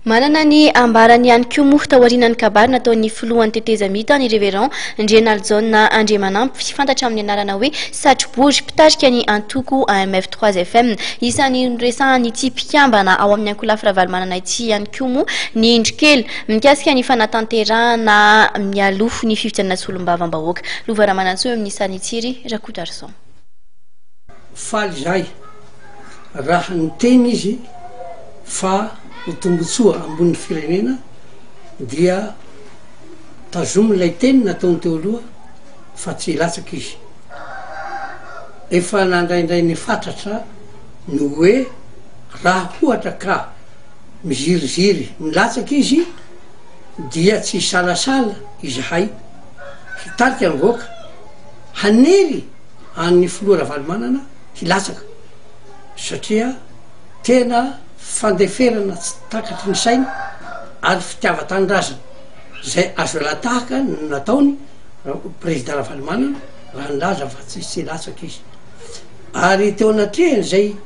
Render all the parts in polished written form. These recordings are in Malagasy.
Manana ny ambarany ihany koa moa taorian'ny kabary nataon'ny filohan'ny tetezamita ny Révérend Ndrianalijaona Andriamanampy, fantatra amin'ny anarana hoe Satrobory, mpitarika ny antoko AMF 3 FM. Isan'ny noresahan'ity mpikambana ao amin'ny ankolafy Ravalomanana ity ihany koa moa ny indro kely mikasika ny fanatanterahana mialoha ny fifidianana solombavambahoaka. Lova Ramanantsoa eo amin'ny Sanitsiry Rakotoarison. Faly izahay raha niteny izy fa ho tombotsoa ambonin'ny firenena dia tazomy ilay teny nataony teo aloha fa tsy hilatsaka izy. Efa nandraindray ny fatratra ny hoe raha ohatra ka miziriziry milatsaka izy dia tsy hisalasala izahay hitarika ny vahoaka hanery an'ny filoha Ravalomanana hilatsaka satria tena fandeferana tsy takatry ny saina ary fitiavan-tanindrazana izay azo alain-tahaka no nataony Prezida Ravalomanana raha nilaza fa tsy tsy hilatsaka izy. Ary teo anatrehan'izay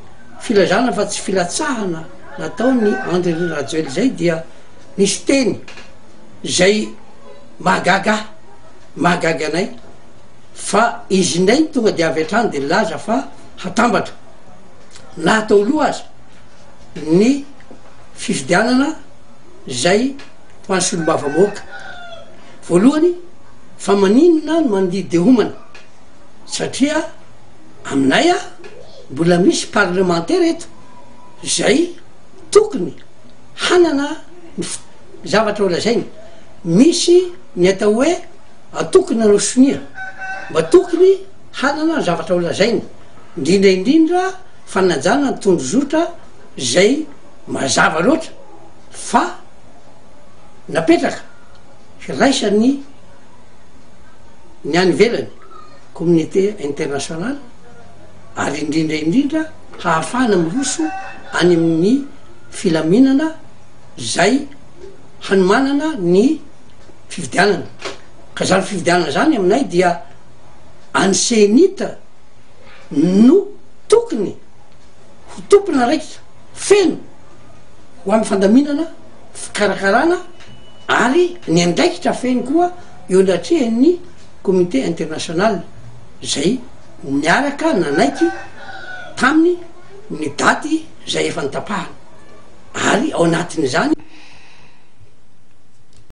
filazana fa tsy filatsahana nataon'i Andry Rajoelina izay dia nisy teny izay mahagaga ahy, mahagaga anay fa izy indray no tonga dia avy hatrany dia nilaza fa hatambatra na atao aloha aza ny fifidianana izay ho an'ny solombavambahoaka. Voalohany, fa maninona no mandidy dia homana? Satria aminay a, mbola misy parlemantera eto izay tokony hanana ny zavatra ho lazainy. Misy ny atao hoe antoko nanao sonia, mba tokony hanana zavatra ho lazainy, indrindra indrindra fanajana ny tondrozotra izay mazava loatra fa napetraka hiraisan'ny ny any ivelany, communauté internationale, ary indrindra indrindra hahafahana miroso any amin'ny filaminana izay hanomanana ny fifidianana. Ka zany fifidianana zany aminay dia any Cenit no tokony ho tompon'andraikitra feno ho amin'ny fandaminana, fikarakarana ary ny andraikitra feno koa eo anatrehan'ny communauté internationale zay niaraka nanaiky taminy ny daty zay efa notapahana ary ao anatin'izany.